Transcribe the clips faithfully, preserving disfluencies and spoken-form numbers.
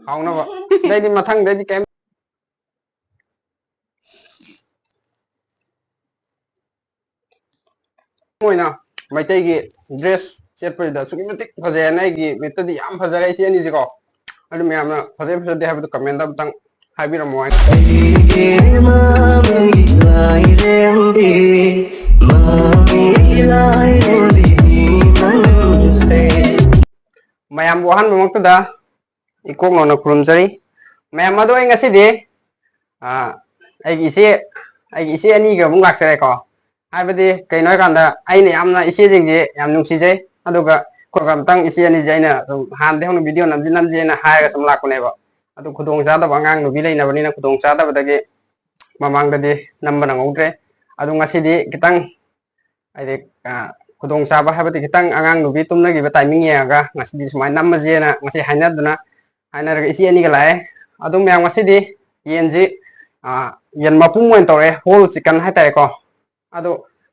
ꯍꯥꯎꯅꯕ꯫ ꯁꯤꯗꯩꯗꯤ, ꯃꯊꯪꯗꯩꯗꯤ ꯀꯩꯝ ꯑꯣꯏꯅ ꯃꯩꯇꯩꯒꯤ dress ꯁꯦꯠꯄꯁꯤꯗ ꯑꯁꯨꯛꯀꯤ ꯃꯇꯤꯛ ꯐꯖꯩ ꯍꯥꯏꯅ ꯑꯩꯒꯤ ꯃꯤꯠꯇꯗꯤ ꯌꯥꯝ ꯐꯖꯔꯦ ꯏꯆꯦ ꯑꯅꯤꯁꯤꯀꯣ꯫ ꯑꯗꯨ ꯃꯌꯥꯝꯅ ꯐꯖꯩ ꯐꯖꯗꯦ ꯍꯥꯏꯕꯗꯨ comment ꯑꯝꯇꯪ ꯍꯥꯏꯕꯤꯔꯝꯃꯣ ꯍꯥꯏꯅ꯫ ꯑꯩꯒꯤ ꯃꯃꯤ ꯂꯥꯏꯔꯦꯝꯕꯤ, ꯃꯃꯤ ꯂꯥꯏꯔꯦꯝꯕꯤ ꯅꯪꯁꯦ꯫ ꯃꯌꯥꯝꯕꯨ ꯑꯍꯥꯟꯕꯃꯛꯇꯗ ꯏꯀꯣꯛ ꯅꯧꯅ ꯈꯨꯔꯨꯝꯖꯔꯤ꯫ ꯃꯌꯥꯝ ꯑꯗꯣ ꯑꯩ ꯉꯁꯤꯗꯤ, ꯑꯥ, ꯑꯩꯒꯤ ꯏꯆꯦ, ꯑꯩꯒꯤ ꯏꯆꯦ ꯑꯅꯤꯒ ꯑꯃꯨꯛ ꯂꯥꯛꯆꯔꯦꯀꯣ꯫ ꯍꯥꯏꯕꯗꯤ ꯀꯩꯅꯣ ꯍꯥꯏꯀꯥꯟꯗ ꯑꯩꯅ ꯌꯥꯝꯅ ꯏꯆꯦꯁꯤꯡꯁꯦ ꯌꯥꯝ ꯅꯨꯡꯁꯤꯖꯩ꯫ ꯑꯗꯨꯒ ꯑꯩꯈꯣꯏꯒ ꯑꯝꯇꯪ ꯏꯆꯦ ꯑꯅꯤꯁꯦ ꯑꯩꯅ ꯁꯨꯝ ꯍꯥꯟꯅꯗꯩ ꯍꯧꯅ video ꯅꯝꯁꯤ ꯅꯝꯁꯤꯅ ꯍꯥꯏꯔꯒ ꯁꯨꯝ ꯂꯥꯛꯄꯅꯦꯕ꯫ ꯑꯗꯨ ꯈꯨꯗꯣꯡ ꯆꯥꯗꯕ ꯑꯉꯥꯡ ꯅꯨꯄꯤ ꯂꯩꯅꯕꯅꯤꯅ ꯈꯨꯗꯣꯡ ꯆꯥꯗꯕꯗꯒꯤ ꯃꯃꯥꯡꯗꯗꯤ ꯅꯝꯕ ꯅꯪꯍꯧꯗ꯭ꯔꯦ꯫ ꯑꯗꯨ ꯉꯁꯤꯗꯤ ꯈꯤꯇꯪ ꯍꯥꯏꯗꯤ, ꯑ, ꯈꯨꯗꯣꯡꯆꯥꯕ ꯍꯥꯏꯕꯗꯤ ꯈꯤꯇꯪ ꯑꯉꯥꯡ ꯅꯨꯄꯤ ꯇꯨꯝꯅꯈꯤꯕ timing ꯌꯦꯡꯉꯒ ꯉꯁꯤꯗꯤ ꯁꯨꯃꯥꯏꯅ ꯅꯝꯃꯁꯦꯅ ꯉꯁꯤ ꯍꯥꯏꯅꯗꯨꯅ, ꯍꯥꯏꯅꯔꯒ ꯏꯆꯦ ꯑꯅꯤꯒ ꯂꯥꯛꯑꯦ꯫ ꯑꯗꯨ ꯃꯌꯥꯝ ꯉꯁꯤꯗꯤ ꯌꯦꯟꯁꯤ, ꯑ, ꯌꯦꯟ ꯃꯄꯨꯝ ꯑꯣꯏꯅ ꯇꯧꯔꯦ, whole chicken ꯍꯥꯏꯇꯥꯔꯦꯀꯣ꯫ ꯑꯗꯣ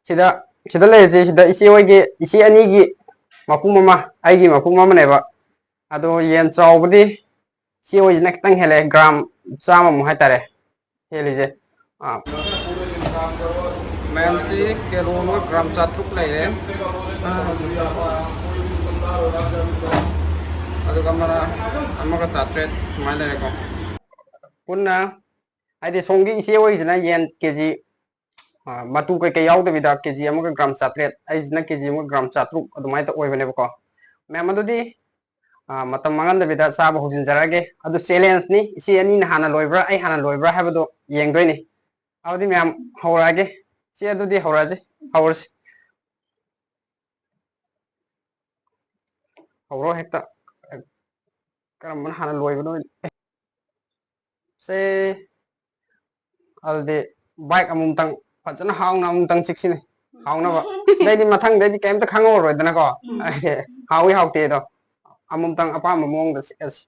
ꯁꯤꯗ, ꯁꯤꯗ ꯂꯩꯔꯤꯁꯦ, ꯁꯤꯗ ꯏꯆꯦ ꯍꯣꯏꯒꯤ, ꯏꯆꯦ ꯑꯅꯤꯒꯤ ꯃꯄꯨꯝ ꯑꯃ, ꯑꯩꯒꯤ ꯃꯄꯨꯝ ꯑꯃꯅꯦꯕ꯫ ꯑꯗꯣ ꯌꯦꯟ ꯆꯥꯎꯕꯗꯤ ꯏꯆꯦ ꯍꯣꯏꯁꯤꯅ ꯈꯤꯇꯪ ꯍꯦꯜꯂꯦ, gram ꯆꯥꯝꯃꯃꯨꯛ ꯍꯥꯏꯇꯥꯔꯦ ꯍꯦꯜꯂꯤꯁꯦ꯫ ꯑꯥ꯫ ꯃꯌꯥꯝꯁꯤ ꯀꯤꯂꯣ ꯑꯃꯒ gram ꯆꯥꯇ꯭ꯔꯨꯛ ꯂꯩꯔꯦ꯫ ꯑꯗꯨꯒ ꯑꯃꯅ ꯑꯃꯒ ꯆꯥꯇ꯭ꯔꯦꯠ ꯁꯨꯃꯥꯏꯅ ꯂꯩꯔꯦꯀꯣ꯫ ꯄꯨꯟꯅ ꯍꯥꯏꯗꯤ ꯁꯣꯝꯒꯤ ꯏꯆꯦ ꯍꯣꯏꯁꯤꯅ ꯌꯦꯟ KG, ꯑꯥ, ꯃꯇꯨ ꯀꯩꯀꯩ ꯌꯥꯎꯗꯕꯤꯗ KG ꯑꯃꯒ gram ꯆꯥꯇ꯭ꯔꯦꯠ, ꯑꯩꯁꯤꯅ KG ꯑꯃꯒ gram ꯆꯥꯇ꯭ꯔꯨꯛ ꯑꯗꯨꯃꯥꯏꯅ ꯑꯣꯏꯕꯅꯦꯕꯀꯣ꯫ ꯃꯌꯥꯝ ꯑꯗꯨꯗꯤ ꯑꯥ, ꯃꯇꯝ ꯃꯥꯡꯍꯟꯗꯕꯤꯗ ꯆꯥꯕ ꯍꯧꯖꯤꯟꯖꯔꯛꯑꯒꯦ꯫ ꯑꯗꯨ challengeꯅꯤ, ꯏꯆꯦ ꯑꯅꯤꯅ ꯍꯥꯟꯅ ꯂꯣꯏꯕ꯭ꯔꯥ, ꯑꯩ ꯍꯥꯟꯅ ꯂꯣꯏꯕ꯭ꯔꯥ ꯍꯥꯏꯕꯗꯣ ꯌꯦꯡꯗꯣꯏꯅꯤ꯫ ꯑꯗꯨꯗꯤ ꯃꯌꯥꯝ ꯍꯧꯔꯛꯑꯒꯦ꯫ ꯏꯆꯦ, ꯑꯗꯨꯗꯤ ꯍꯧꯔꯛꯑꯁꯤ, ꯍꯧꯔꯁꯤ꯫ ꯍꯧꯔꯣ ꯍꯦꯛꯇ꯫ ꯀꯔꯝꯕꯅ ꯍꯥꯟꯅ ꯂꯣꯏꯕꯅꯣ? ꯁꯦ, ꯑꯗꯨꯗꯤ bite ꯑꯃꯨꯛꯇꯪ ꯐꯖꯅ ꯍꯥꯎꯅ ꯑꯃꯨꯛꯇꯪ ꯆꯤꯛꯁꯤꯅꯦ꯫ ꯍꯥꯎꯅꯕ꯫ ꯁꯤꯗꯩꯗꯤ ꯃꯊꯪꯗꯩꯗꯤ ꯀꯩꯝꯇ ꯈꯪꯍꯧꯔꯔꯣꯏꯗꯅꯀꯣ꯫ ꯎꯝ꯫ ꯍꯥꯎꯏ ꯍꯥꯎꯇꯦꯗꯣ꯫ ꯑꯃꯨꯛꯇꯪ ꯑꯄꯥꯝꯕ ꯃꯑꯣꯡꯗ ꯆꯤꯛꯑꯁꯤ꯫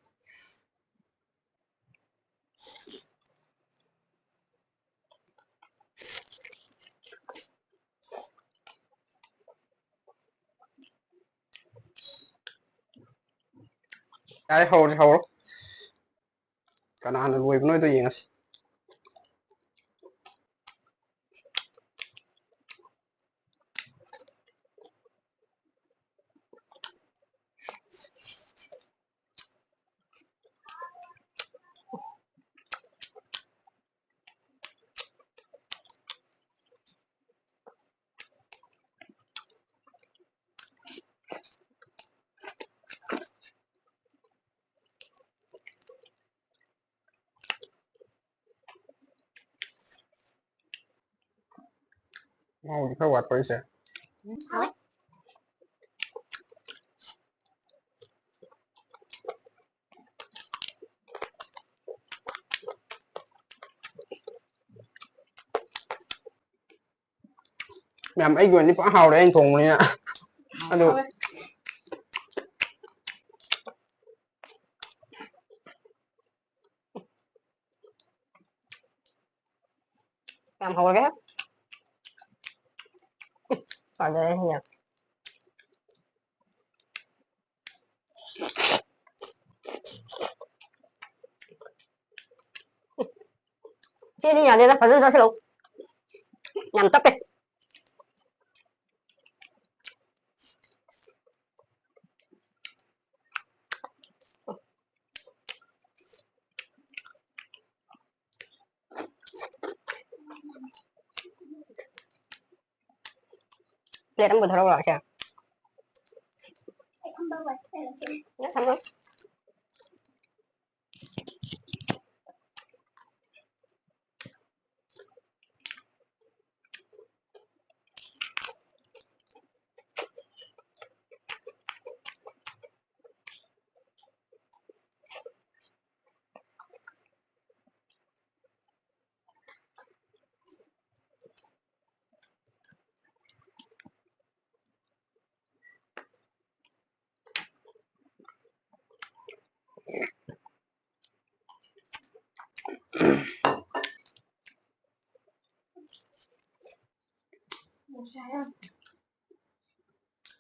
ꯌꯥꯔꯦ, ꯍꯧꯔꯣ, ꯍꯧꯔꯣ꯫ ꯀꯅꯥꯅ ꯂꯣꯏꯕꯅꯣꯗꯣ ꯌꯦꯡꯉꯁꯤ꯫ ꯃꯍꯥꯎꯗꯤ ꯈꯔ ꯋꯥꯠꯄ꯭ꯔꯥ ꯑꯩꯁꯦ? ꯎꯝ, ꯍꯥꯎꯋꯦ꯫ ꯃꯌꯥꯝ, ꯑꯩꯒꯤ ꯑꯣꯏꯅꯗꯤ ꯄꯨꯔꯥ ꯍꯥꯎꯔꯦ, ꯑꯩꯅ ꯊꯣꯡꯕꯅꯤꯅ꯫ ꯑꯗꯨ ꯍꯥꯎꯋꯦ꯫ ꯌꯥꯝ ꯍꯧꯔꯦ꯫ ꯐꯖꯔꯦ ꯁꯤꯅ꯫ ꯁꯤꯗꯤ ꯌꯥꯗꯦꯗ, ꯐꯖꯅ ꯆꯥꯁꯤꯜꯂꯧ꯫ ꯌꯥꯝ ꯇꯞꯄꯦ꯫ ꯄ꯭ꯂꯦꯠ ꯑꯃ ꯄꯨꯊꯣꯔꯛꯎꯔꯣ ꯁꯦ? ꯅꯪ ꯊꯝꯃꯣ꯫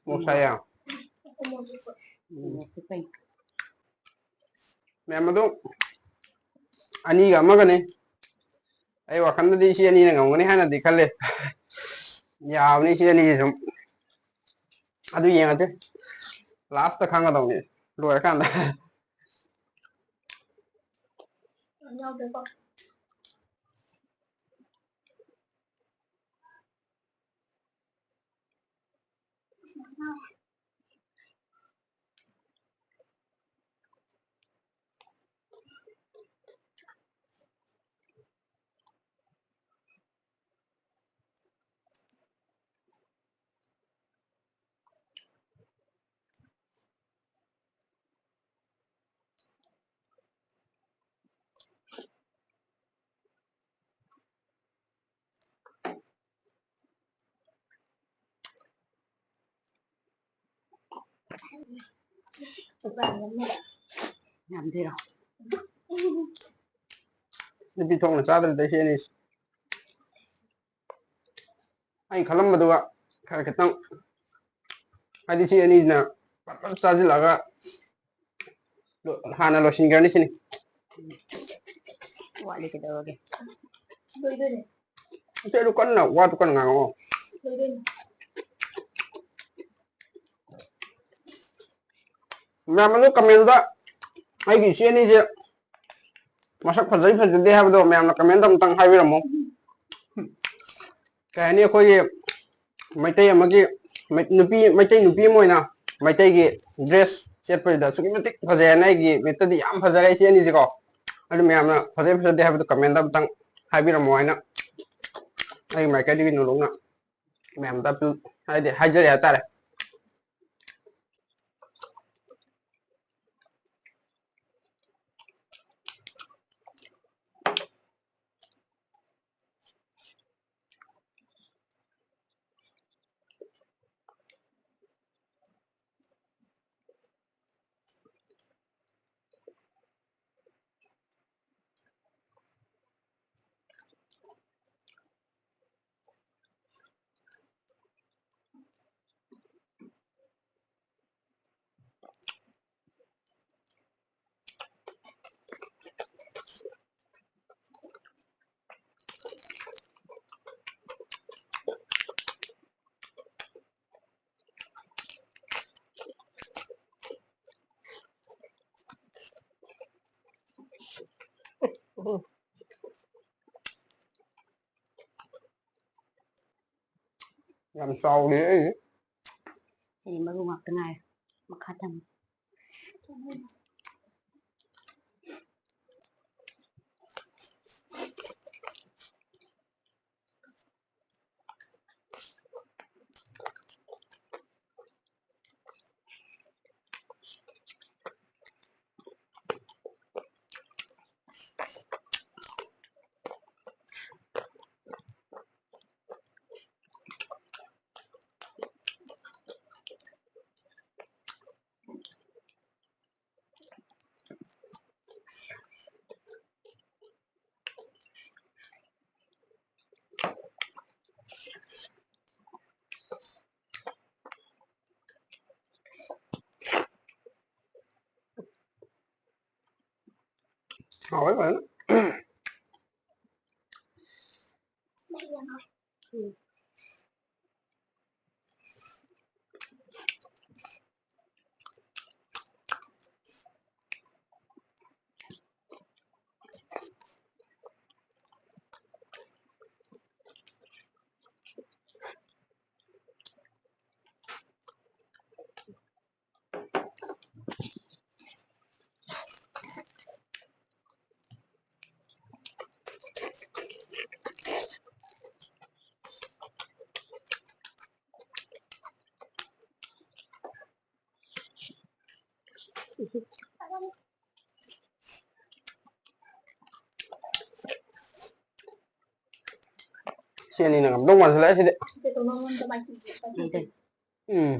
ꯃꯣꯔꯣꯛ ꯁꯥꯏꯌꯦ꯫ ꯎꯝ꯫ ꯃꯌꯥꯝ ꯑꯗꯨ ꯑꯅꯤꯒ ꯑꯃꯒꯅꯤ꯫ ꯑꯩ ꯋꯥꯈꯜꯗꯗꯤ ꯁꯤ ꯑꯅꯤꯅ ꯉꯝꯒꯅꯤ ꯍꯥꯏꯅꯗꯤ ꯈꯜꯂꯦ꯫ ꯌꯥꯕꯅꯤ ꯁꯤ ꯑꯅꯤꯁꯤ ꯁꯨꯝ꯫ ꯑꯗꯨ ꯌꯦꯡꯉꯁꯦ꯫ Last ꯈꯪꯒꯗꯧꯅꯤ꯫ ꯂꯣꯏꯔꯀꯥꯟꯗ꯫ ꯌꯥꯝꯗꯦꯔꯣ? ꯅꯨꯄꯤ ꯊꯣꯛꯅ ꯆꯥꯗ꯭ꯔꯗꯤ ꯁꯤ ꯑꯅꯤꯁꯤ꯫ ꯑꯩ ꯈꯜꯂꯝꯕꯗꯨꯒ ꯈꯔ ꯈꯤꯇꯪ, ꯍꯥꯏꯗꯤ ꯁꯤ ꯑꯅꯤꯁꯤꯅ ꯄꯠ ꯄꯠ ꯆꯥꯁꯤꯜꯂꯛꯑꯒ ꯂꯣ-, ꯍꯥꯟꯅ ꯂꯣꯏꯁꯤꯟꯈ꯭ꯔꯅꯤ ꯁꯤꯅꯤ꯫ ꯋꯥꯠꯂꯤ ꯀꯩꯗꯧꯔꯒꯦ? ꯂꯣꯏꯗꯣꯏꯅꯦ꯫ ꯑꯁꯤ ꯑꯗꯨ ꯀꯟꯅ ꯋꯥꯗꯨ ꯀꯟꯅ ꯉꯥꯡꯉꯛꯑꯣ꯫ ꯂꯣꯏꯗꯣꯏꯅꯦ꯫ ꯃꯌꯥꯝ ꯑꯗꯨ comment ꯗ ꯑꯩꯒꯤ ꯏꯆꯦ ꯑꯅꯤꯁꯦ ꯃꯁꯛ ꯐꯖꯩ ꯐꯖꯗꯦ ꯍꯥꯏꯕꯗꯣ ꯃꯌꯥꯝꯅ comment ꯗ ꯑꯃꯨꯛꯇꯪ ꯍꯥꯏꯕꯤꯔꯝꯃꯨ꯫ ꯀꯩ ꯍꯥꯏꯅꯤ, ꯑꯩꯈꯣꯏꯒꯤ ꯃꯩꯇꯩ ꯑꯃꯒꯤ, ꯃꯩ-, ꯅꯨꯄꯤ, ꯃꯩꯇꯩ ꯅꯨꯄꯤ ꯑꯃ ꯑꯣꯏꯅ ꯃꯩꯇꯩꯒꯤ dress ꯁꯦꯠꯄꯁꯤꯗ ꯑꯁꯨꯛꯀꯤ ꯃꯇꯤꯛ ꯐꯖꯩ ꯍꯥꯏꯅ ꯑꯩꯒꯤ ꯃꯤꯠꯇꯗꯤ ꯌꯥꯝ ꯐꯖꯔꯦ ꯏꯆꯦ ꯑꯅꯤꯁꯦꯀꯣ꯫ ꯑꯗꯨ ꯃꯌꯥꯝꯅ ꯐꯖꯩ ꯐꯖꯗꯦ ꯍꯥꯏꯕꯗꯨ comment ꯗ ꯑꯃꯨꯛꯇꯪ ꯍꯥꯏꯕꯤꯔꯝꯃꯣ ꯍꯥꯏꯅ ꯑꯩꯒꯤ ꯃꯥꯏꯀꯩꯗꯒꯤ ꯅꯣꯂꯨꯛꯅ ꯃꯌꯥꯝꯗ appeal, ꯍꯥꯏꯗꯤ ꯍꯥꯏꯖꯔꯤ ꯍꯥꯏꯇꯥꯔꯦ꯫ ꯎꯝ꯫ ꯌꯥꯝ ꯆꯥꯎꯔꯦ ꯑꯩ꯫ ꯑꯩ ꯃꯔꯨ ꯉꯥꯛꯇ ꯉꯥꯏꯔꯦ꯫ ꯃꯈꯥ ꯊꯝꯃꯦ꯫ ꯍꯥꯎꯋꯦ ꯐꯖꯅ꯫ ꯁꯤ ꯑꯅꯤꯅ ꯉꯝꯗꯧ ꯃꯥꯟꯁꯤꯜꯂꯛꯑꯦ ꯁꯤꯗꯤ꯫ ꯎꯝ꯫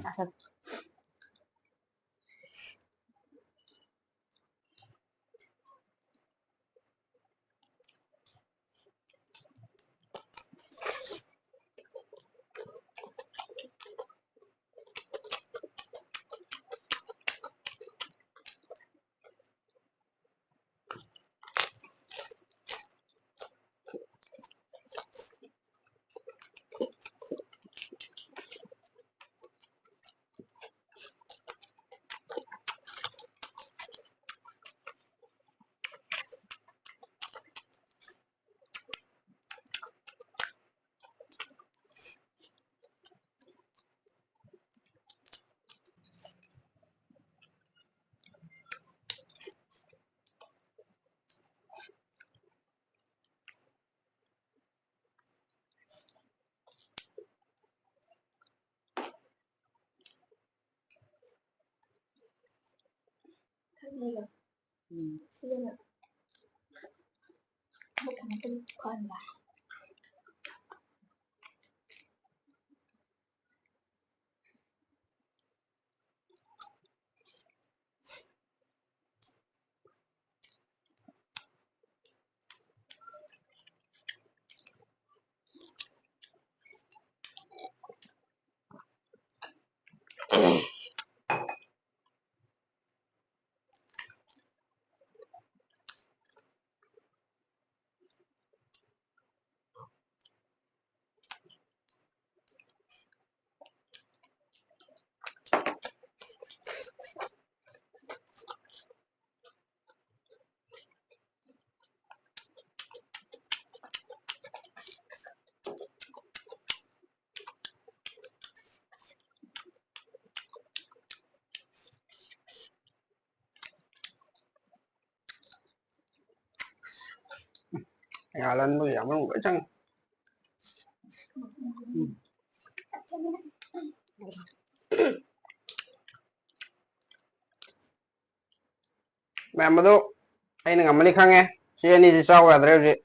ꯎꯝ꯫ ꯌꯥꯜꯍꯟꯕꯒꯤ ꯌꯥꯝ ꯃꯅꯨꯡ ꯂꯣꯏ ꯆꯪꯉꯤ꯫ ꯃꯌꯥꯝ ꯑꯗꯣ ꯑꯩꯅ ꯉꯝꯃꯅꯤ ꯈꯪꯉꯦ꯫ ꯁꯤ ꯑꯅꯤꯁꯤ ꯆꯥꯎ ꯌꯥꯗ꯭ꯔꯦ ꯍꯧꯖꯤꯛ꯫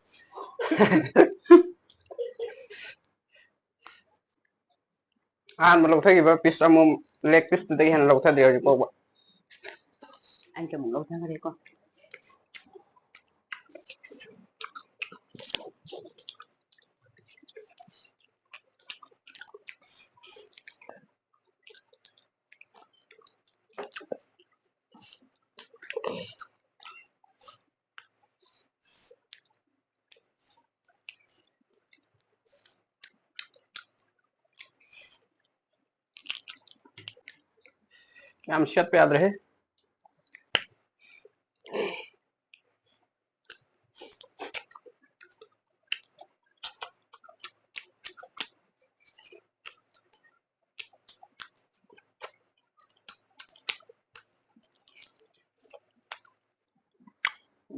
ꯑꯍꯥꯟꯕ ꯂꯧꯊꯈꯤꯕ ꯄꯤꯁ ꯑꯃꯃꯝ, ꯂꯦꯒ ꯄꯤꯁꯇꯨꯗꯒꯤ ꯍꯦꯟꯅ ꯂꯧꯊꯗ꯭ꯔꯤ ꯍꯧꯖꯤꯛ ꯐꯥꯎꯕ꯫ ꯑꯩꯁꯨ ꯑꯃꯨꯛ ꯂꯧꯊꯈ꯭ꯔꯦꯀꯣ꯫ ꯌꯥꯝ ꯁꯦꯠꯄ ꯌꯥꯗ꯭ꯔꯦꯍꯦ꯫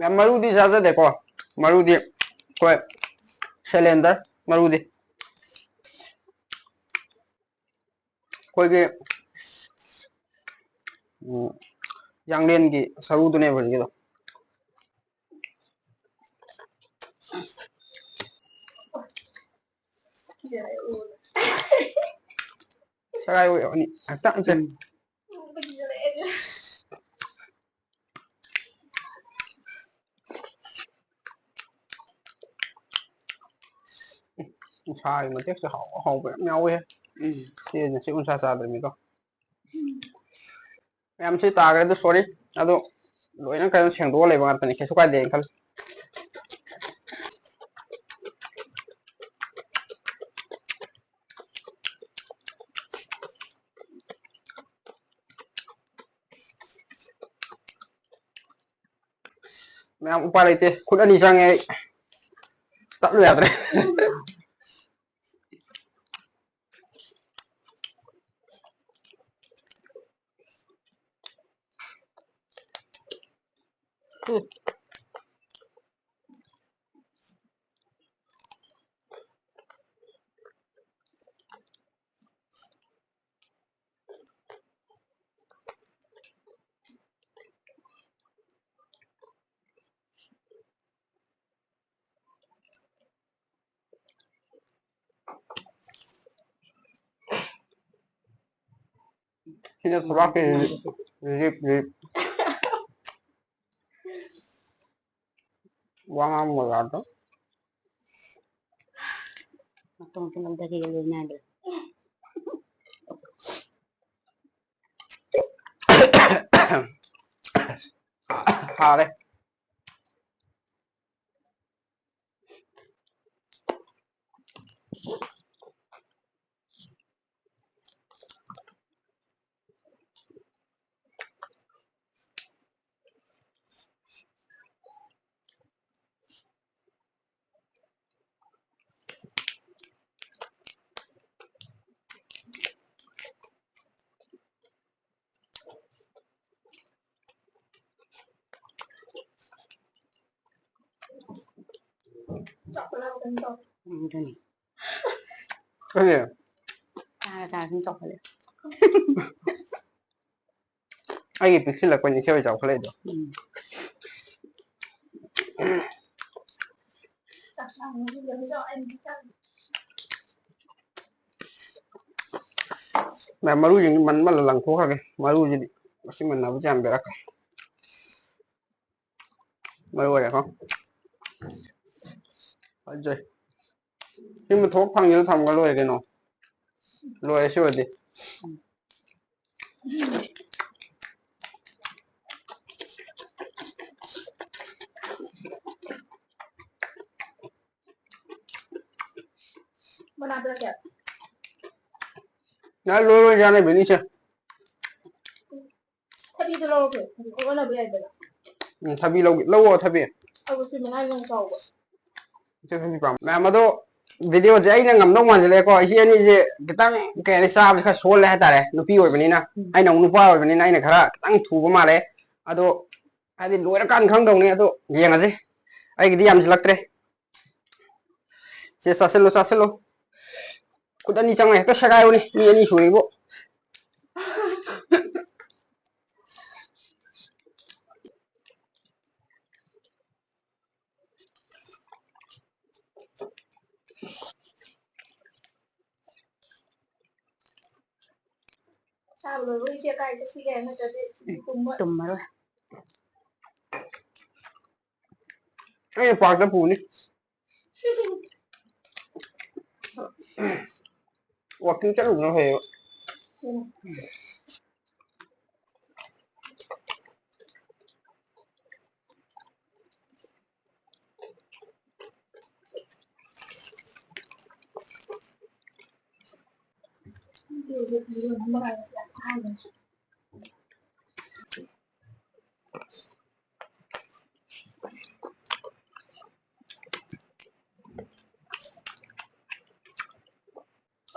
ꯌꯥꯝ ꯃꯔꯨꯗꯤ ꯆꯥꯖꯗꯦꯀꯣ꯫ ꯃꯔꯨꯗꯤ ꯑꯩꯈꯣꯏ ꯁꯦꯂꯦꯟꯗꯔ ꯃꯔꯨꯗꯤ꯫ ꯑꯩꯈꯣꯏꯒꯤ, ꯎꯝ, ꯌꯥꯡꯂꯦꯟꯒꯤ ꯁꯔꯨꯗꯨꯅꯦꯕ ꯍꯧꯖꯤꯛꯀꯤꯗꯣ꯫ ꯁꯒꯥꯏ ꯑꯣꯏ ꯑꯅꯤ ꯍꯦꯛꯇ ꯍꯥꯞꯆꯤꯜ꯫ ꯎꯟꯁꯥꯒꯤ ꯃꯇꯦꯛꯁꯦ ꯍꯥꯎꯕ ꯍꯥꯎꯕ ꯌꯥꯝ ꯌꯥꯎꯋꯦ꯫ ꯎꯝ꯫ ꯁꯤ ꯉꯁꯤ ꯎꯟꯁꯥ ꯆꯥꯗ꯭ꯔꯤꯃꯤꯀꯣ꯫ ꯃꯌꯥꯝ ꯁꯤ ꯇꯥꯈ꯭ꯔꯦ ꯑꯗꯨ sorry꯫ ꯑꯗꯣ ꯂꯣꯏꯅ ꯀꯩꯅꯣ ꯁꯦꯡꯗꯣꯛꯑ ꯂꯩꯕ ꯉꯥꯛꯇꯅꯤ, ꯀꯩꯁꯨ ꯀꯥꯏꯗꯦ ꯍꯥꯏꯅ ꯈꯜꯂꯤ꯫ ꯃꯌꯥꯝ ꯎꯄꯥꯏ ꯂꯩꯇꯦ, ꯈꯨꯠ ꯑꯅꯤ ꯆꯪꯉꯦ ꯑꯩ꯫ ꯇꯠꯂꯨ ꯌꯥꯗ꯭ꯔꯦ꯫ ꯁꯤꯅ ꯊꯕꯥꯛꯀꯤ ꯔꯤꯞ ꯔꯤꯞ꯫ ꯋꯥ ꯉꯥꯡꯕ ꯌꯥꯗ꯭ꯔꯦ꯫ ꯃꯇꯣꯟ ꯊꯣꯛꯂꯛꯇꯒꯤ ꯂꯣꯏꯅꯗꯦ꯫ ꯍꯥꯎꯔꯦ꯫ ꯎꯝ, ꯑꯗꯨꯅꯤ꯫ ꯀꯔꯤ? ꯆꯥꯔ ꯆꯥꯔ ꯁꯨꯝ ꯆꯥꯎꯈꯠꯂꯦ꯫ ꯑꯩꯒꯤ ꯄꯤꯛꯁꯤꯜꯂꯛꯄꯩꯅꯤ ꯏꯆꯦ ꯍꯣꯏ ꯆꯥꯎꯈꯠꯂꯛꯏꯗꯣ꯫ ꯎꯝ꯫ ꯃꯌꯥꯝ ꯃꯔꯨꯁꯤꯡꯗꯤ ꯃꯟꯃꯜꯂ ꯂꯪꯊꯣꯛꯈ꯭ꯔꯒꯦ꯫ ꯃꯔꯨꯁꯤꯗꯤ ꯃꯁꯤ ꯃꯟꯅꯕꯁꯦ ꯌꯥꯝ ꯕꯦꯔꯥ ꯀꯥꯏ꯫ ꯃꯔꯨ ꯑꯣꯏꯔꯦꯀꯣ꯫ ꯐꯖꯩ꯫ ꯁꯤꯃ ꯊꯣꯛ ꯐꯪꯉꯤꯗꯣ ꯊꯝꯒ ꯂꯣꯏꯔꯦ ꯀꯩꯅꯣ꯫ ꯂꯣꯏꯔꯦ ꯁꯤ ꯑꯣꯏꯔꯗꯤ꯫ ꯃꯅꯥ ꯄꯤꯔꯛꯀꯦ꯫ ꯌꯥꯔꯦ, ꯂꯣꯏ ꯂꯣꯏ ꯆꯥꯅꯕꯤꯅꯤ ꯏꯆꯦ꯫ ꯊꯕꯤꯗꯣ ꯂꯧꯔꯛꯀꯦ꯫ ꯍꯧꯖꯤꯛ ꯑꯣꯟꯅꯕ ꯌꯥꯏꯗꯅ꯫ ꯎꯝ, ꯊꯕꯤ ꯂꯧꯒꯦ꯫ ꯂꯧꯑꯣ, ꯊꯕꯤ꯫ ꯑꯧ, ꯁꯤ ꯃꯉꯥ ꯌꯥꯝ ꯆꯥꯎꯕ꯫ ꯏꯆꯦ ꯊꯕꯤ ꯄꯥꯝ-, ꯃꯌꯥꯝ ꯑꯗꯣ video ꯁꯦ ꯑꯩꯅ ꯉꯝꯗꯧ ꯃꯥꯟꯁꯤꯜꯂꯛꯑꯦꯀꯣ꯫ ꯏꯆꯦ ꯑꯅꯤꯁꯦ ꯈꯤꯇꯪ, ꯀꯩ ꯍꯥꯏꯅꯤ, ꯆꯥꯕꯁꯦ ꯈꯔ ꯁꯣꯜꯂꯦ ꯍꯥꯏꯇꯥꯔꯦ꯫ ꯅꯨꯄꯤ ꯑꯣꯏꯕꯅꯤꯅ, ꯎꯝ꯫ ꯑꯩꯅ ꯑꯃꯨꯛ ꯅꯨꯄꯥ ꯑꯣꯏꯕꯅꯤꯅ ꯑꯩꯅ ꯈꯔ ꯈꯤꯇꯪ ꯊꯨꯕ ꯃꯥꯜꯂꯦ꯫ ꯑꯗꯣ ꯍꯥꯏꯗꯤ ꯂꯣꯏꯔꯀꯥꯟꯗ ꯈꯪꯗꯧꯅꯤ꯫ ꯑꯗꯣ ꯌꯦꯡꯉꯁꯤ꯫ ꯑꯩꯒꯤꯗꯤ ꯌꯥꯝꯁꯤꯜꯂꯛꯇ꯭ꯔꯦ꯫ ꯁꯦ, ꯆꯥꯁꯤꯜꯂꯨ, ꯆꯥꯁꯤꯜꯂꯨ꯫ ꯈꯨꯠ ꯑꯅꯤ ꯆꯪꯉ ꯍꯦꯛꯇ ꯁꯦꯒꯥꯏꯕꯅꯤ, ꯃꯤ ꯑꯅꯤ ꯁꯨꯔꯤꯕꯨ꯫ ꯆꯥꯕ ꯂꯣꯏꯕꯒ ꯏꯆꯦ ꯀꯥꯏ ꯆꯠꯁꯤꯒꯦ? ꯅꯠꯇ꯭ꯔꯗꯤ ꯁꯤꯗꯤ ꯄꯨꯝꯃꯣꯏ꯫ ꯇꯨꯝꯃꯔꯣꯏ꯫ ꯑꯩꯅ ꯄꯥꯔꯛꯇ ꯄꯨꯅꯤ꯫ Walking ꯆꯠꯂꯨꯕꯅ ꯐꯩꯌꯦꯕ꯫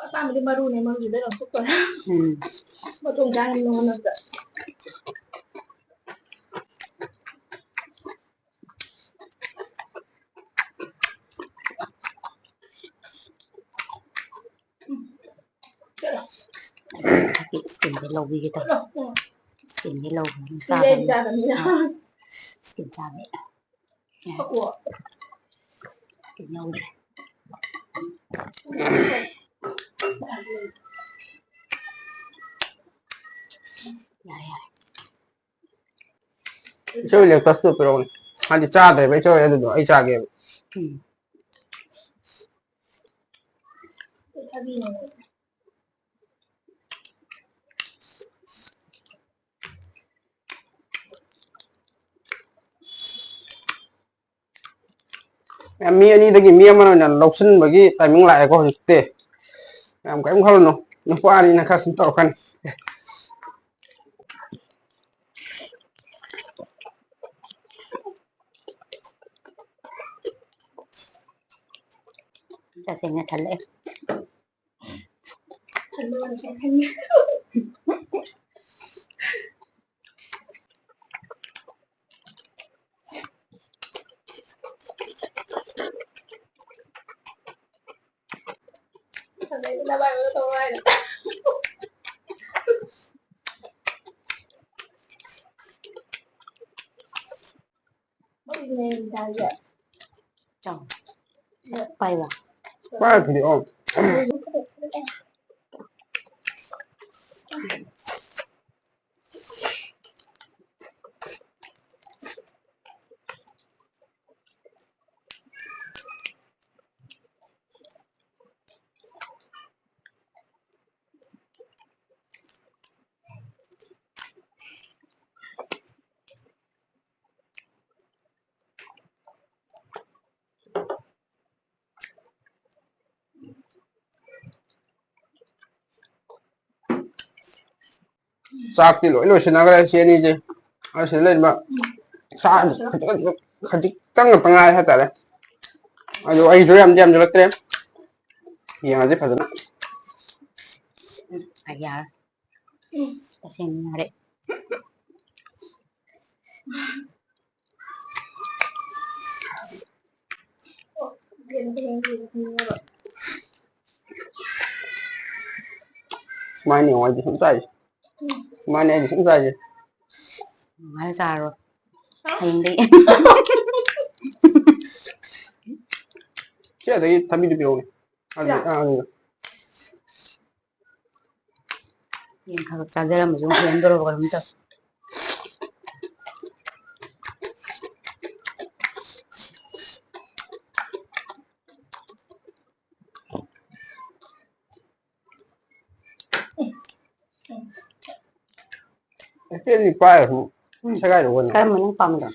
ꯑꯄꯥꯝꯕꯗꯤ ꯃꯔꯨꯅꯦ, ꯃꯔꯨꯗꯨꯗ ꯂꯧꯊꯣꯛꯇꯣꯔꯦ꯫ ꯎꯝ꯫ ꯃꯇꯣꯡ ꯆꯥꯅꯕ ꯅꯉꯣꯟꯗ꯫ ꯎꯝ꯫ ꯆꯠꯂꯣ꯫ Skin ꯁꯦ ꯂꯧꯕꯤꯒꯦ ꯇꯧꯕ꯫ ꯆꯠꯂꯣ꯫ ꯎꯝ꯫ ꯁ꯭ꯀꯤꯟꯗꯤ ꯂꯧꯕꯅꯤ, ꯁꯤꯗꯤ ꯑꯩ ꯆꯥꯗꯕꯅꯤꯅ꯫ ꯆꯥꯗꯕꯅꯤꯅ꯫ ꯑꯥ꯫ ꯁ꯭ꯀꯤꯟ ꯆꯥꯕ꯫ ꯊꯛꯑꯣ꯫ ꯁ꯭ꯀꯤꯟ ꯂꯧꯗ꯭ꯔꯦ꯫ ꯌꯥꯔꯦ, ꯌꯥꯔꯦ꯫ ꯏꯆꯧ ꯂꯦꯛꯇꯁꯇꯨ ꯄꯤꯔꯛꯎꯅꯦ꯫ ꯃꯥꯗꯤ ꯆꯥꯗ꯭ꯔꯦꯕ ꯏꯆꯧ ꯑꯗꯨꯗꯣ, ꯑꯩ ꯆꯥꯒꯦꯕ꯫ ꯎꯝ꯫ ꯃꯤ ꯑꯅꯤꯗꯒꯤ ꯃꯤ ꯑꯃꯅ ꯑꯣꯏꯅ ꯂꯧꯁꯤꯟꯕꯒꯤ timing ꯂꯥꯛꯑꯦꯀꯣ ꯍꯧꯖꯤꯛꯇꯤ꯫ ꯌꯥꯝ ꯀꯔꯤꯝ ꯈꯜꯂꯨꯅꯨ, ꯅꯨꯄꯥ ꯑꯅꯤꯅ ꯈꯔ ꯁꯨꯝ ꯇꯧꯔꯛꯀꯅꯤ꯫ ꯇꯁꯦꯡꯅ ꯊꯜꯂꯛꯑꯦ꯫ ꯆꯥꯎ꯫ ꯄꯥꯏꯕ꯫ ꯄꯥꯏꯔꯛꯈꯤꯅꯤ, ꯑꯣ꯫ ꯆꯥꯛꯇꯤ ꯂꯣꯏ ꯂꯣꯏꯁꯤꯟꯅꯈ꯭ꯔꯦ ꯁꯤ ꯑꯅꯤꯁꯦ꯫ ꯑꯗꯨ ꯁꯤꯗ ꯂꯩꯔꯤꯕ ꯁꯥ ꯈꯖꯤꯛ-, ꯈꯖꯤꯛꯇꯪ ꯉꯥꯛꯇ ꯉꯥꯏꯔꯦ ꯍꯥꯏꯇꯥꯔꯦ꯫ ꯑꯗꯨ ꯑꯩꯁꯨ ꯌꯥꯝꯗꯤ ꯌꯥꯝꯁꯤꯜꯂꯛꯇ꯭ꯔꯦ꯫ ꯌꯦꯡꯉꯁꯤ ꯐꯖꯅ꯫ ꯎꯝ, ꯌꯥꯔꯦ꯫ ꯇꯁꯦꯡꯅ ꯌꯥꯔꯦ꯫ ꯁꯨꯃꯥꯏꯅ ꯌꯦꯡꯉꯣ ꯑꯩꯗꯤ ꯁꯨꯝ ꯆꯥꯏꯁꯦ꯫ ꯁꯨꯃꯥꯏꯅ ꯑꯩꯗꯤ ꯁꯨꯝ ꯆꯥꯏꯁꯦ꯫ ꯉꯥꯏꯔ ꯆꯥꯔꯣ꯫ ꯍꯌꯦꯡꯗꯒꯤ꯫ ꯁꯤ ꯑꯗꯒꯤ ꯊꯕꯤꯗꯨ ꯄꯤꯔꯛꯎꯅꯦ꯫ ꯑꯗꯨ, ꯁꯤꯔꯥ? ꯑꯥ, ꯑꯗꯨꯗ꯫ ꯌꯦꯟ ꯈꯔ ꯈꯔ ꯆꯥꯖꯔꯝꯕꯁꯨ ꯑꯃꯨꯛ ꯍꯦꯟꯗꯣꯔꯕ ꯀꯩꯅꯣꯝ ꯇꯧꯔꯦ꯫ ꯏꯆꯦꯅꯤ ꯄꯥꯏꯔꯁꯨ ꯁꯦꯒꯥꯏꯗꯧꯕꯅꯤ꯫ ꯀꯔꯝꯕ ꯅꯪ ꯄꯥꯝꯃꯤꯗꯣ?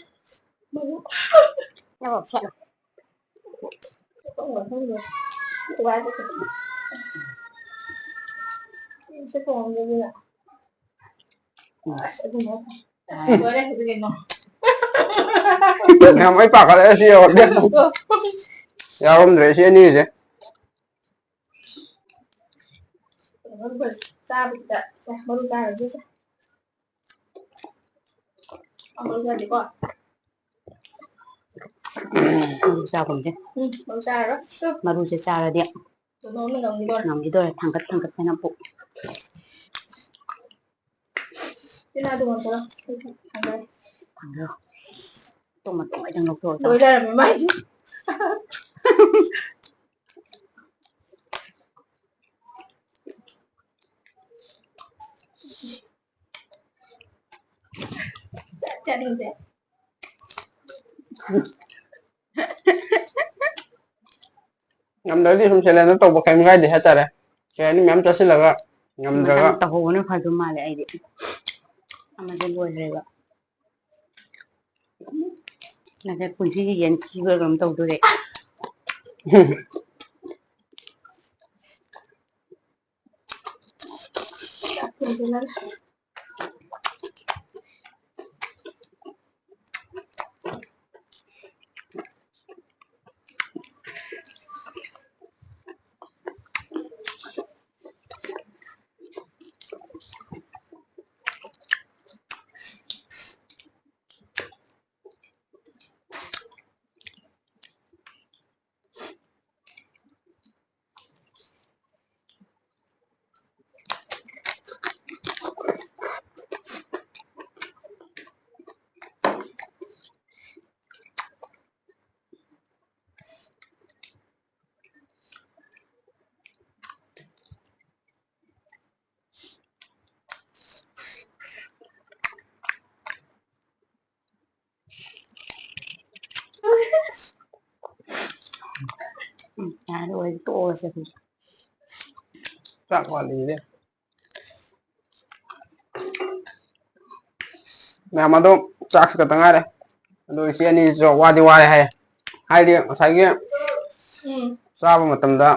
ꯅꯪ ꯁꯦꯠꯂꯣ꯫ ꯌꯥꯝ ꯑꯩ ꯄꯥꯈꯠꯂꯦ ꯁꯤ ꯌꯧꯔꯗꯤ꯫ ꯌꯥꯎꯔꯝꯗ꯭ꯔꯦ ꯁꯤ ꯑꯅꯤꯁꯦ꯫ ꯆꯥꯕꯁꯤꯗ ꯁꯦ, ꯃꯔꯨ ꯆꯥꯔꯁꯤ ꯁꯦ꯫ ꯃꯔꯨ ꯆꯥꯗꯦꯀꯣ? ꯃꯔꯨ ꯆꯥꯒꯨꯝꯁꯦ꯫ ꯎꯝ, ꯃꯔꯨ ꯆꯥꯔꯔꯣꯏ꯫ ꯇꯨ꯫ ꯃꯔꯨꯁꯦ ꯆꯥꯔꯗꯤ ꯀꯩꯅꯣꯝꯅ ꯉꯝꯈꯤꯗꯣꯔꯦ꯫ ꯉꯝꯈꯤꯗꯣꯔꯦ, ꯊꯥꯡꯒꯠ ꯊꯥꯡꯒꯠꯇꯅ ꯄꯨꯛ꯫ ꯁꯤ ꯅꯥꯗꯨ ꯉꯝꯈꯤꯔꯣꯏ꯫ ꯊꯥꯡꯒꯠꯂꯣ꯫ ꯇꯣ ꯃꯇꯣꯟ ꯈꯤꯇꯪ ꯂꯧꯊꯣꯛꯑꯣ ꯆꯥꯎ꯫ ꯂꯣꯏ ꯂꯩꯔꯝꯃꯦ ꯃꯥꯏꯁꯦ꯫ ꯆꯠꯅꯤꯡꯗꯦ꯫ ꯉꯝꯗ꯭ꯔꯗꯤ ꯁꯨꯝ ꯆꯦꯂꯦꯟꯖ ꯇꯧꯕ ꯀꯩꯝ ꯀꯥꯏꯗꯦ ꯍꯥꯏꯇꯥꯔꯦ꯫ ꯀꯩ ꯍꯥꯏꯅꯤ, ꯃꯌꯥꯝ ꯆꯥꯁꯤꯜꯂꯒ ꯉꯝꯗ꯭ꯔꯒ꯫ ꯃꯊꯪ ꯇꯧꯍꯧꯕꯅ ꯐꯗꯧ ꯃꯥꯜꯂꯦ ꯑꯩꯗꯤ꯫ ꯑꯃꯁꯦ ꯂꯣꯏꯈ꯭ꯔꯦꯕ꯫ ꯅꯠꯇꯦ, ꯄꯨꯟꯁꯤꯒꯤ ꯌꯦꯟ ꯊꯤꯕ ꯀꯩꯅꯣꯝ ꯇꯧꯗꯣꯔꯦ꯫ ꯎꯝ, ꯌꯥꯔꯦ, ꯑꯣꯏꯔꯗꯤ ꯇꯣꯛꯑꯁꯦ ꯑꯗꯨꯗꯤ꯫ ꯆꯥꯛ ꯋꯥꯠꯂꯤꯗꯤ꯫ ꯃꯌꯥꯝ ꯑꯗꯣ ꯆꯥꯛꯁꯨ ꯈꯛꯇ ꯉꯥꯏꯔꯦ꯫ ꯑꯗꯣ ꯏꯆꯦ ꯑꯅꯤꯁꯨ ꯋꯥꯗꯤ ꯋꯥꯔꯦ ꯍꯥꯏ꯫ ꯍꯥꯏꯗꯤ ꯉꯁꯥꯏꯒꯤ ꯎꯝ꯫ ꯆꯥꯕ ꯃꯇꯝꯗ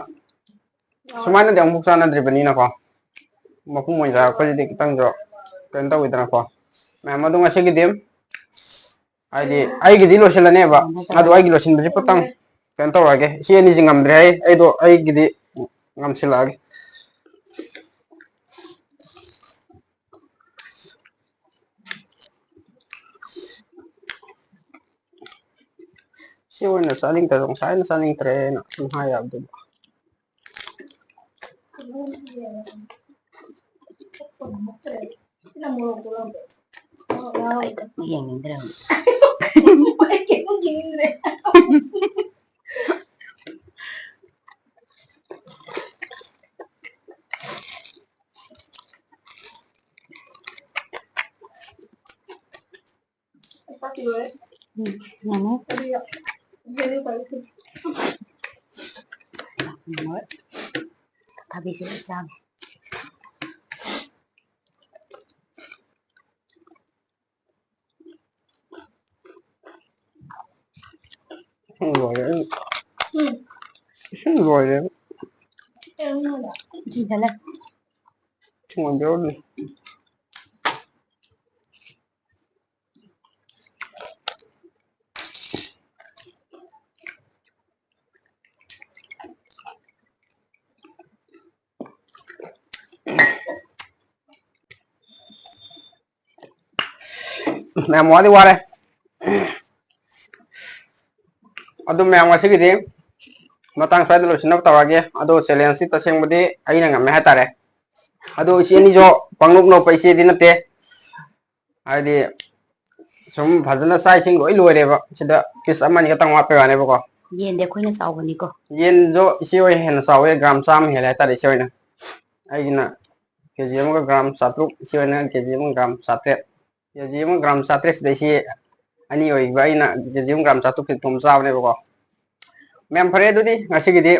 ꯁꯨꯃꯥꯏꯅꯗꯤ ꯑꯃꯨꯛ ꯆꯥꯟꯅꯗ꯭ꯔꯤꯕꯅꯤꯅꯀꯣ꯫ ꯃꯄꯨꯝ ꯑꯣꯏꯅ ꯆꯥꯔꯛꯄꯁꯤꯗꯤ ꯈꯤꯇꯪꯁꯨ ꯀꯩꯅꯣ ꯇꯧꯋꯤꯗꯅꯀꯣ꯫ ꯃꯌꯥꯝ ꯑꯗꯣ ꯉꯁꯤꯒꯤꯗꯤ ꯍꯥꯏꯗꯤ ꯑꯩꯒꯤꯗꯤ ꯂꯣꯏꯁꯤꯜꯂꯅꯦꯕ꯫ ꯑꯗꯣ ꯑꯩꯒꯤ ꯂꯣꯏꯁꯤꯟꯕꯁꯤ ꯈꯛꯇꯪ ꯀꯩꯅꯣ ꯇꯧꯔꯛꯑꯒꯦ꯫ ꯏꯆꯦ ꯑꯅꯤꯁꯤ ꯉꯝꯗ꯭ꯔꯦ ꯍꯥꯏ꯫ ꯑꯩꯗꯣ ꯑꯩꯒꯤꯗꯤ ꯉꯝꯁꯤꯜꯂꯛꯑꯒꯦ꯫ ꯁꯤ ꯑꯣꯏꯅ ꯆꯥꯅꯤꯡꯗ꯭ꯔꯁꯨ ꯉꯁꯥꯏꯅ ꯆꯥꯅꯤꯡꯗ꯭ꯔꯦꯅ ꯁꯨꯝ ꯍꯥꯏ ꯌꯥꯕꯗꯨꯕꯨ꯫ ꯑꯩ ꯀꯩꯝ ꯌꯦꯡꯅꯤꯡꯗ꯭ꯔꯦ ꯍꯧꯖꯤꯛ꯫ ꯎꯝ, ꯌꯥꯅꯤ꯫ ꯊꯕꯤꯁꯨ ꯂꯣꯏ ꯆꯥꯝꯃꯦ꯫ ꯏꯁꯤꯡ ꯂꯣꯏꯔꯦ꯫ ꯎꯝ꯫ ꯏꯁꯤꯡ ꯂꯣꯏꯔꯦ꯫ ꯏꯁꯤꯡ ꯆꯠꯂꯦ꯫ ꯏꯁꯤꯡ ꯑꯣꯏꯅ ꯄꯤꯔꯛꯑꯣ ꯑꯗꯨꯗꯤ꯫ ꯃꯌꯥꯝ ꯋꯥꯗꯤ ꯋꯥꯔꯦ꯫ ꯑꯗꯨ ꯃꯌꯥꯝ ꯉꯁꯤꯒꯤꯗꯤ ꯃꯇꯥꯡ ꯁ꯭ꯋꯥꯏꯗ ꯂꯣꯏꯁꯤꯟꯅꯕ ꯇꯧꯔꯒꯦ꯫ ꯑꯗꯣ challengeꯁꯤ ꯇꯁꯦꯡꯕꯗꯤ ꯑꯩꯅ ꯉꯝꯃꯦ ꯍꯥꯏꯇꯥꯔꯦ꯫ ꯑꯗꯣ ꯏꯆꯦ ꯑꯅꯤꯁꯨ ꯄꯪꯅꯣꯞ ꯅꯣꯞꯄ ꯏꯆꯦꯗꯤ ꯅꯠꯇꯦ꯫ ꯍꯥꯏꯗꯤ ꯁꯨꯝ ꯐꯖꯅ ꯆꯥꯛ ꯏꯁꯤꯡ ꯂꯣꯏ ꯂꯣꯏꯔꯦꯕ꯫ ꯁꯤꯗ piece ꯑꯃꯅꯤ ꯈꯛꯇꯪ ꯋꯥꯠꯄꯩ ꯋꯥꯅꯦꯕꯀꯣ꯫ ꯌꯦꯟꯗꯤ ꯑꯩꯈꯣꯏꯅ ꯆꯥꯎꯕꯅꯤꯀꯣ꯫ ꯌꯦꯟꯁꯨ ꯏꯆꯦ ꯍꯣꯏ ꯍꯦꯟꯅ ꯆꯥꯎꯋꯦ, gram ꯆꯥꯝꯃ ꯍꯦꯜꯂꯦ ꯍꯥꯏꯇꯥꯔꯦ ꯏꯆꯦ ꯍꯣꯏꯅ꯫ ꯑꯩꯒꯤꯅ KG ꯑꯃꯒ gram ꯆꯥꯇ꯭ꯔꯨꯛ, ꯏꯆꯦ ꯍꯣꯏꯅ KG ꯑꯃꯒ gram ꯆꯥꯇ꯭ꯔꯦꯠ꯫ KG ꯑꯃ gram ꯆꯥꯇ꯭ꯔꯦꯠ ꯁꯤꯗꯩꯁꯤ ꯑꯅꯤ ꯑꯣꯏꯈꯤꯕ, ꯑꯩꯅ KG ꯑꯃ gram ꯆꯥꯇ꯭ꯔꯨꯛ ꯈꯤꯇꯪ ꯆꯥꯕꯅꯦꯕꯀꯣ꯫ ꯃꯌꯥꯝ ꯐꯔꯦ, ꯑꯗꯨꯗꯤ ꯉꯁꯤꯒꯤꯗꯤ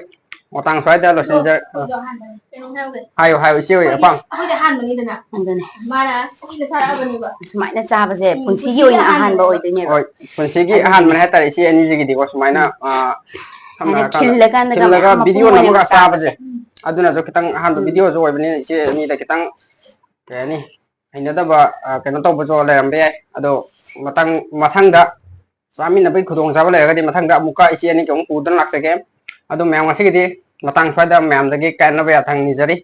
ꯃꯇꯥꯡ ꯁ꯭ꯋꯥꯏꯗ ꯂꯣꯏꯁꯤꯟꯖꯔ-, ꯑꯩꯈꯣꯏꯁꯨ ꯑꯍꯥꯟꯕꯅꯤ꯫ ꯀꯩꯅꯣꯝ ꯍꯥꯏꯍꯧꯒꯦ꯫ ꯍꯥꯏꯌꯨ, ꯍꯥꯏꯌꯨ, ꯏꯆꯦ ꯍꯣꯏ ꯑꯩꯈꯣꯏꯗꯤ, ꯑꯄꯥꯝ-, ꯑꯩꯈꯣꯏꯗꯤ ꯑꯍꯥꯟꯕꯅꯤꯗꯅ꯫ ꯑꯗꯨꯅꯦ꯫ ꯃꯥꯅ ꯀꯨꯏꯅ ꯆꯥꯔꯛꯑꯕꯅꯦꯕ꯫ ꯁꯨꯃꯥꯏꯅ ꯆꯥꯕꯁꯦ ꯎꯝ, ꯄꯨꯟꯁꯤꯒꯤ ꯄꯨꯟꯁꯤꯒꯤ ꯑꯣꯏꯅ ꯑꯍꯥꯟꯕ ꯑꯍꯥꯟꯕꯅꯦꯕ꯫ ꯑꯣꯏꯗꯣꯏꯅꯦꯕ꯫ ꯍꯣꯏ, ꯄꯨꯟꯁꯤꯒꯤ ꯑꯗꯨꯅꯦ꯫ ꯑꯍꯥꯟꯕꯅꯦ ꯍꯥꯏꯇꯥꯔꯦ ꯏꯆꯦ ꯑꯅꯤꯁꯤꯒꯤꯗꯤꯀꯣ, ꯁꯨꯃꯥꯏꯅ, ꯎꯝ꯫ ꯑ, ꯁꯝꯅ ꯁꯨꯃꯥꯏꯅ ꯍꯥꯏꯔꯀꯥꯟꯗ ꯈꯤꯜꯂꯀꯥꯟꯗꯒ ꯈꯤꯜꯂꯒ ꯃꯌꯥꯝ ꯃꯄꯨꯝ ꯚꯤꯗꯤꯑꯣ ꯑꯣꯏꯅꯒ ꯅꯝꯃꯒ ꯆꯥꯕꯁꯦ꯫ ꯆꯥꯕꯁꯦ꯫ ꯎꯝ꯫ ꯑꯗꯨꯅꯁꯨ ꯈꯤꯇꯪ ꯑꯍꯥꯟꯕ ꯎꯝ꯫ ꯚꯤꯗꯤꯑꯣꯁꯨ ꯑꯣꯏꯕꯅꯤꯅ ꯏꯆꯦ ꯑꯅꯤꯗ ꯈꯤꯇꯪ, ꯀꯩ ꯍꯥꯏꯅꯤ, ꯍꯩꯅꯗꯕ, ꯑ, ꯀꯩꯅꯣ ꯇꯧꯕꯁꯨ ꯂꯩꯔꯝꯕ ꯌꯥꯏ꯫ ꯑꯗꯣ ꯃꯇꯪ-, ꯃꯊꯪꯗ ꯆꯥꯃꯤꯟꯅꯕꯒꯤ ꯈꯨꯗꯣꯡꯆꯥꯕ ꯂꯩꯔꯒꯗꯤ ꯃꯊꯪꯗ ꯑꯃꯨꯛꯀ ꯏꯆꯦ ꯑꯅꯤꯒꯤ ꯑꯃꯨꯛ ꯄꯨꯗꯨꯅ ꯂꯥꯛꯆꯒꯦ꯫ ꯑꯗꯣ ꯃꯌꯥꯝ ꯉꯁꯤꯒꯤꯗꯤ ꯃꯇꯥꯡ ꯁ꯭ꯋꯥꯏꯗ ꯃꯌꯥꯝꯗꯒꯤ ꯀꯥꯏꯅꯕ ꯌꯥꯊꯪ ꯅꯤꯖꯔꯤ꯫